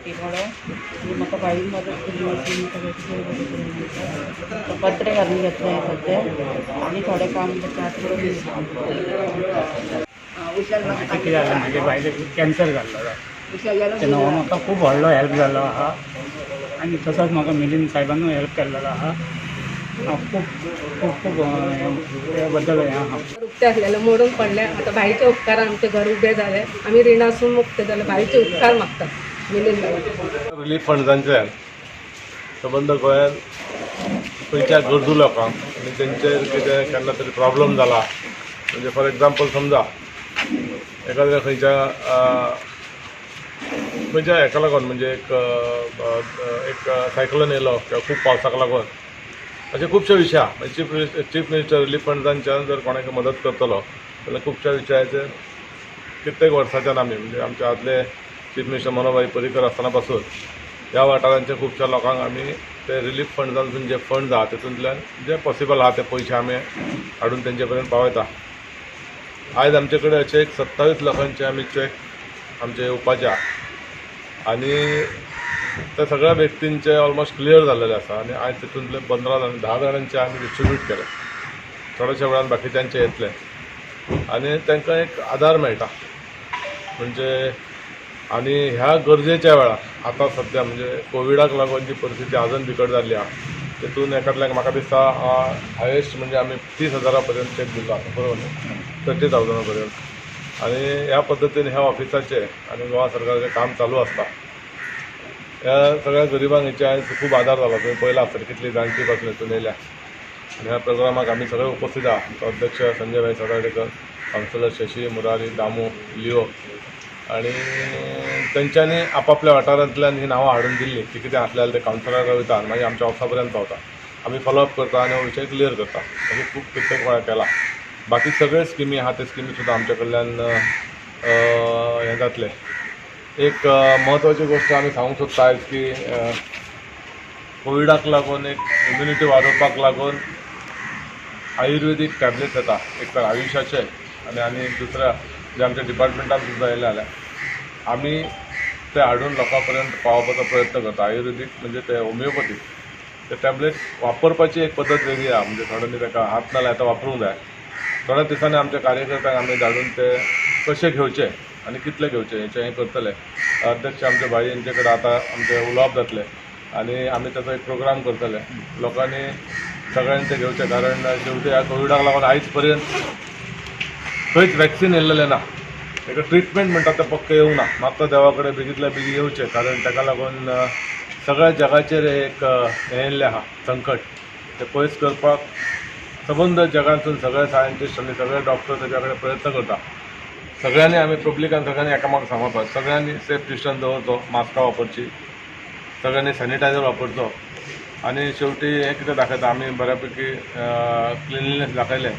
फावटी पडो आनी म्हाका भाईन मदत केली अशी म्हाका बेगीन बरें करून पत्रे घालून घेतले सद्या आनी थोडें काम आतां म्हाजें कितें जालें, म्हाजे बायलेक कॅन्सर जाल्लो. तेन्ना हो म्हाका खूब व्हडलो हेल्प जाल्लो आहा आनी तसोच म्हाका मिलिंद साहेबानूय हेल्प केल्लो आहा. हांव खूब खूब खूब ह्या बद्दल हें आहा. उक्तें आसलेलें मोडून पडलें. आतां भाईच्या उपकारान आमचें घर उबें जालें. आमी रिणासून मुक्त जालें. भाईचे उपकार मागता मिलिंद बाबा. रिलीफ फंड्सांतल्यान सबंद गोंयांत खंयच्या गरजू लोकांक आनी तेंचेर कितें केन्ना तरी प्रॉब्लम जाला, म्हणजे फॉर एग्जाम्पल समजा एखाद्या खंयच्या खंयच्या हेका लागून, म्हणजे एक एक सायक्लोन येयलो किंवा खूब पावसाक लागून, अशे खुबशे विशय आहा. म्हणजे चीफ मिनिस्टर रिलीफ फंड्सांच्यान जर कोणाक मदत करतलो जाल्यार खुबश्या विशयाचेर कित्येक वर्साच्यान आमी, म्हणजे आमचे आदले चीफ मिनिस्टर मनोहर पर्रीकर आसतना पासून ह्या वाठारांच्या खुबश्या लोकांक आमी ते रिलीफ फंड्सांतून जे फंड्स आहा तेतूंतल्यान जे पॉसिबल आहा ते पयशे आमी हाडून तेंचे पर्यंत पावयता. आयज आमचे कडेन अशे एक 27 लोकांचे आमी चॅक आमचे येवपाचे आहा आनी त्या सगळ्या व्यक्तींचे ऑलमोस्ट क्लियर जाल्लेले आसा आनी आयज तितूंतले 15 जाण, 10 जाणांचे आमी डिस्ट्रिब्यूट केले. थोड्याशा वेळान बाकीच्यांचे येतले आनी तांकां एक आदार मेळटा. म्हणजे आनी ह्या गरजेच्या वेळार आतां सद्या, म्हणजे कोविडाक लागून जी परिस्थिती आजून बिकट जाल्ली आहा, तेतून एकादल्याक म्हाका दिसता हायेस्ट म्हणजे आमी 30 हजारा पर्यंत चॅक दिल्लो आसा, बरोबर न्ही? 30,000 पर्यंत. आनी ह्या पद्दतीन ह्या ऑफिसाचें आनी गोवा सरकाराचें काम चालू आसता. ह्या सगळ्या गरिबांक हेचे आयज खूब आदार जाला. तुमी पळयला आसतलें कितली जाणटी पासून हितून येयल्या आनी ह्या प्रोग्रामाक आमी सगळे उपस्थित आहा. आमचो अध्यक्ष संजय भाई सदाडेकर, कावन्सिलर शशी, मुरारी, दामू, लिओ आनी तेंच्यांनी आपापल्या वाठारांतल्यान ही नांवां हाडून दिल्ली. ती कितें आसलें जाल्यार ते कावन्सिलरा वयता आनी मागीर आमच्या ऑफिसा पर्यंत पावता. आमी फॉलोअप करता आनी हो विशय क्लियर करता. अशें खूब कित्येक वेळार केला. बाकी सगळे स्किमी आहा, ते स्किमी सुद्दां आमच्या कडल्यान हें जातलें. एक म्हत्वाची गोश्ट आमी सांगूंक सोदता आयज की कोविडाक लागून एक इम्युनिटी वाडोवपाक लागून आयुर्वेदीक टॅबलेट्स येता. एक तर आयुशाचे आनी आनी दुसऱ्या जे आमच्या डिपार्टमेंटान सुद्दां येयले जाल्यार आमी ते हाडून लोकां पर्यंत पावोवपाचो प्रयत्न करता. आयुर्वेदीक म्हणजे ते होमिओपॅथीक ते टॅबलेट्स वापरपाची एक पद्दत वेगळी आहा. म्हणजे थोड्यांनी ताका हात ना लायता वापरूंक जाय. थोड्या दिसांनी आमच्या कार्यकर्त्यांक आमी धाडून ते कशे घेवचे आनी कितले घेवचे हेचें हें करतले. अध्यक्ष आमचे भाई हेंचे कडेन आतां आमचें उलोवप जातलें आनी आमी ताचो एक प्रोग्राम करतले. लोकांनी सगळ्यांनी ते घेवचे, कारण शेवटी ह्या कोविडाक लागून आयज पर्यंत खंयच वॅक्सिन येयलेलें ना. ताका ट्रिटमेंट म्हणटा तें पक्कें येवंक ना. मागता देवा कडेन बेगींतल्या बेगीन येवचें, कारण ताका लागून सगळ्या जगाचेर एक हें येयल्लें आहा संकट. तें पयस करपाक सबंद जगांतून सगळे सायंटिस्ट आनी सगळे डॉक्टर ताच्या कडेन प्रयत्न करता. सगळ्यांनी, आमी पब्लिकान सगळ्यांनी एकामेकांक सांगपाक, सगळ्यांनी सेफ डिस्टन्स दवरचो, मास्कां वापरची, सगळ्यांनी सॅनिटायझर वापरचो. आनी शेवटी हें कितें दाखयता, आमी बऱ्यापैकी क्लिनलीनेस दाखयलें.